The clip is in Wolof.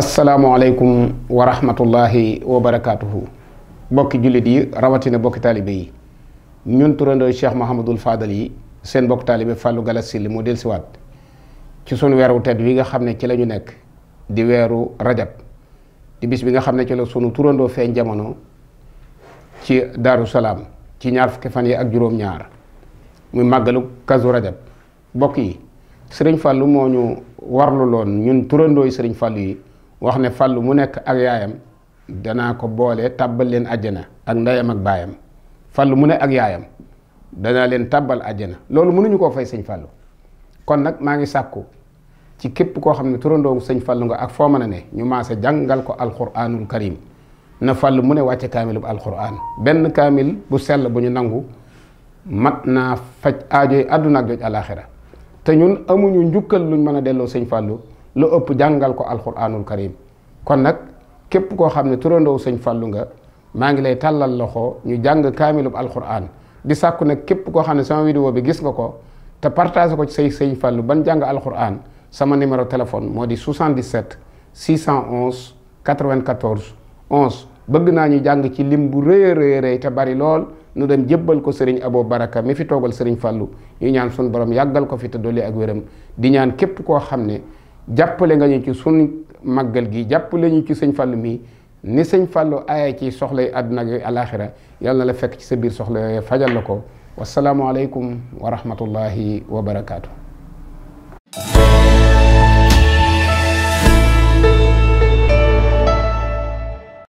asalaamualeykum wa rahmatullahi wa barakaatuhu. bokki jullit yi rawatina bokki taalibe yi ñun turandoo Cheikh Mouhamadul Fadal yi seen bokk taalibe Fallou Galass Syll moo dellusiwaat ci sunu weeru tedd wi nga xam ne ci la ñu nekk di weeru rajab di bis bi nga xam ne ci la sunu turandoo feeñ jamono ci Daaru Salaam ci ñaar fukki fan yi ak juróom-ñaar muy màggalu kazu rajab. bokk yi sëriñ Fallou moo ñu warlu loon ñun turandoo yi sëriñ Fallou yi wax ne Fallou mu nekk ak yaayam danaa ko boole tàbbal leen àjjana ak ndeyam ak baayam. Fallou mu ne ak yaayam danaa leen tàbbal àjjana. loolu mënuñu koo fay sëñ Fallou kon nag maa ngi sàkku ci képp koo xam ne turandoo sëñ Fallou nga ak foo mën a ne ñu maase jàngal ko alquranul karim na Fallou mu ne wàcce kaamil bu alquran. benn kaamil bu sell bu ñu nangu mat naa faj aajoy àdduna ak joj alaaxira te ñun amuñu njukkal luñ mën a delloo sëñ Fallou lu ëpp jàngal ko alquranul karim. kon nag képp koo xam ne turandoo sëñ Fallou nga maa ngi lay tàllal loxo ñu jàng kaamilub alquran di sàkku nag képp koo xam ne sama vidéo bi gis nga ko te partagé ko ci say sëñ Fallou ban jàng alquran sama numéro téléphone moo di 77 611 94 11. bëgg naa ñu jàng ci lim bu rëy a rëy te bari lool nu dem jébbal ko Serigne Abo Baraka mi fi toogal Serigne Fallou ñu ñaan sun borom yàggal ko fi te dolli ak wéram di ñaan képp koo xam ne jàppale nga ñu ci sun màggal gi jàppale ñu ci sëñ Fallou mi ni sëñ Fallou aaya ci soxlay àdduna ak alaaxira yàlla na la fekk ci sa biir soxla yooyu fajal la ko wasalaamualeykum wa rahmatullahi wa barakaatu.